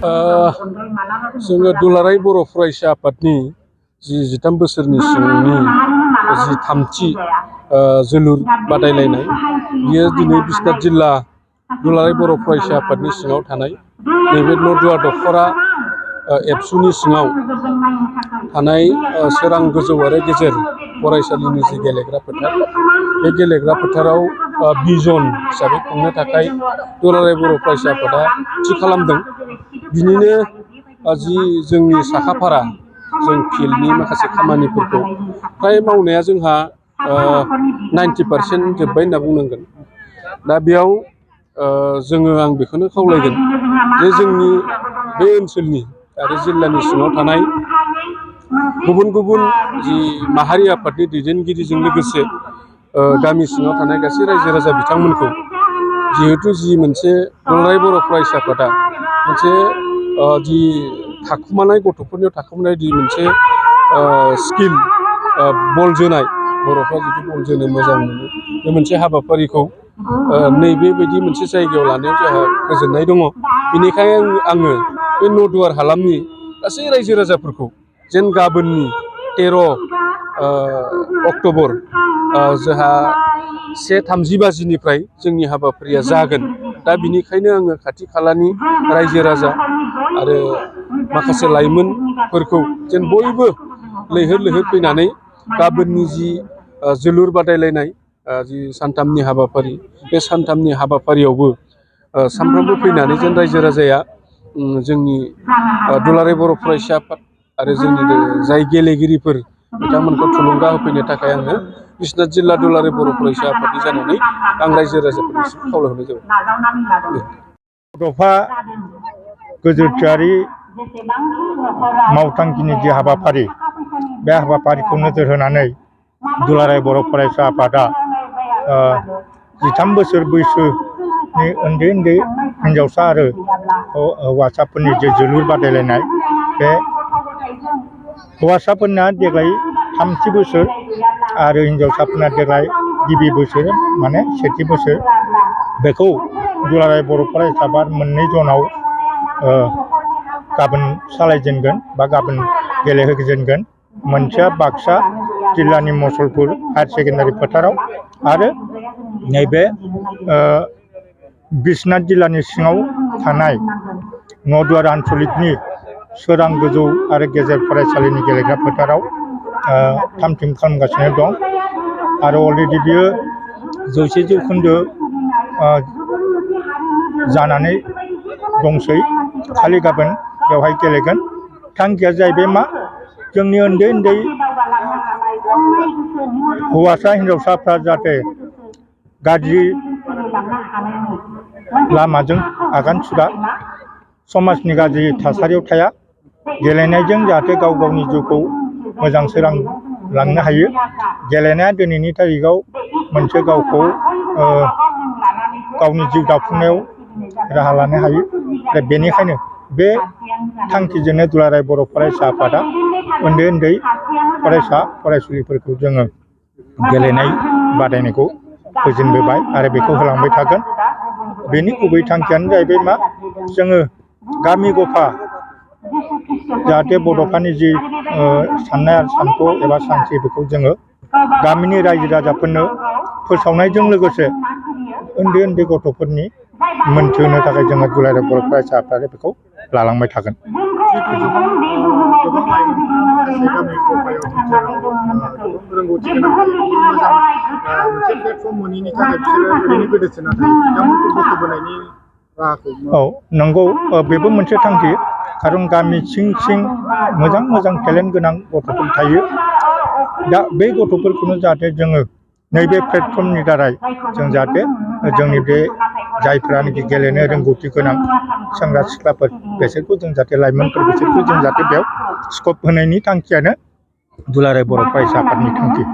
जोङो दुलाराय बर' फरायसा आफादनि 13 बोसोरनि सिगांनि जि थामथि जोलुर बादायलायनाय बियो दिनै बिश्वनाथ जिल्ला दुलाराय बर' फरायसा आफादनि सिङाव थानाय नैबे नदुवा दख'रा एबसुनि सिङाव थानाय सोरां गोजौ आरो गेजेर फरायसालिनि जि गेलेग्रा फोथार बे गेलेग्रा फोथाराव बिजन हिसाबै खुंनो थाखाय दुलाराय बर' फरायसा आफादा थि खालामदों। बिनिनो जि जोंनि साखाफारा जों फिल्डनि माखासे खामानिफोरखौ फ्राय मावनाया जोंहा 90% जोब्बाय होनना बुंनांगोन। दा बेयाव आं बेखौनो खावलायगोन जे जोंनि बे ओनसोलनि आरो जिल्लानि सिङाव थानाय गुबुन गुबुन जि माहारि आफादनि दैदेनगिरिजों लोगोसे गामि सिङाव थानाय गासै रायजो राजा बिथांमोनखौ जिहेतु जि मोनसे दुलाराय बर' फरायसा आफादा मोनसे जि थाखुमानाय गथ'फोरनियाव थाखुमानाय जि मोनसे स्किल बल जोनाय बर'फ्रा जुदि बल जोनो मोजां मोनो बे मोनसे हाबाफारिखौ नैबेबायदि मोनसे जायगायाव लानायाव जोंहा गोजोननाय दङ। बेनिखायनो आङो बे नदुवार हालामनि गासै रायजो राजाफोरखौ जेन गाबोननि 13 अक्ट'बर जोंहा 1:30 बाजिनिफ्राय जोंनि हाबाफारिया जागोन। दा बिनिखायनो आङो खाथि खालानि रायजो राजा आरो माखासे लाइमोनफोरखौ जेन बयबो लैहोर लैहोर फैनानै गाबोननि जि जोलुर बादायलायनाय जि सानथामनि हाबाफारि बे सानथामनि हाबाफारियावबो सानफ्रोमबो फैनानै जेन रायजो राजाया जोंनि दुलाराय बर' फरायसा आफाद आरो जोंनि जाय गेलेगिरिफोर बिथांमोनखौ थुलुंगा होफैनो थाखाय आङो बिश्वनाथ जिल्ला दुलाराय बर' फरायसा आफादनि जानानै आं रायजो राजाफोरनिसिम खावलायहरनाय जाबाय। बड'फा गोजौथियारि मावथांखिनि जि हाबाफारि बे हाबाफारिखौ नोजोर होनानै दुलाराय बर' फरायसा आफादा 13 बोसोर बैसोनि उन्दै उन्दै हिनजावसा आरो हौवासाफोरनि जे जोलुर बादायलायनाय बे हौवासाफोरना देग्लाय 3थि बोसोर आरो हिनजावसाफोरना देग्लाय गिबि बोसोर माने सेथि बोसोर बेखौ दुलाराय बर' फरायसा आफाद मोननै जनाव गाबोन सालायजेनगोन बा गाबोन गेलेहोजेनगोन। मोनसेया बाक्सा जिल्लानि मसलपुर हायार सेकेन्डारि फोथाराव आरो नैबे बिश्वनाथ जिल्लानि सिङाव थानाय नदुवार आनसलिकनि सोरां गोजौ आरो गेजेर फरायसालिनि गेलेग्रा फोथाराव थाम थिम खालामगासिनो दं आरो अलरेडि बियो 100% जानानै दंसै। खालि गाबोन बेवहाय गेलेगोन। थांखिया जाहैबाय मा जोंनि उन्दै उन्दै हौवासा हिनजावसाफ्रा जाहाथे गाज्रि लामाजों आगान सुरा समाजनि गाज्रि थासारियाव थाया गेलेनायजों जाहाथे गाव गावनि जिउखौ मोजां सोरां लांनो हायो। गेलेनाया दिनैनि थारिखआव मोनसे गावखौ गावनि जिउ दाफुंनायाव राहा लानो हायो। दा बेनिखायनो बे थांखिजोंनो दुलाराय बर' फरायसा आफादा उन्दै उन्दै फरायसा फरायसुलिफोरखौ जोङो गेलेनाय बादायनायखौ होजेनबोबाय आरो बेखौ होलांबाय थागोन। बेनि गुबै थांखियानो जाहैबाय मा जोङो गामि गफा जाहाथे बड'फानि जि साननाय सान्थौ एबा सानस्रि बेखौ जोङो गामिनि रायजो राजाफोरनो फोसावनायजों लोगोसे उन्दै उन्दै गथ'फोरनि मोनथिहोनो थाखाय जोङो दुलाराय बर' फरायसा आफादा बेखौ लालांबाय थागोन। गोबां लाइमोनफोरा माखासे गामि गफायाव बिथाङाव रोंगौथि गोनां मोजां मोनसे प्लेटफर्म मोनैनि थाखाय बिसोरो ओरैनो गोदोसोना थायो। बिथांमोनखौ बोखोबोनायनि राहाखौ औ नंगौ बेबो मोनसे थांखि खारन गामि सिं सिं मोजां मोजां टेलेन्ट गोनां गथ'फोर थायो। दा बे गथ'फोरखौनो जाहाथे जोङो नैबे प्लेटफर्मनि दारै जों जाहाथे जोंनि बे जायफ्रानोखि गेलेनो रोंगौथि गोनां सेंग्रा सिख्लाफोर बेसोरखौ जों जाहाथे लाइमोनफोर बिसोरखौ जों जाहाथे बेयाव स्कप होनायनि थांखियानो दुलाराय बर' फरायसा आफादनि थांखि।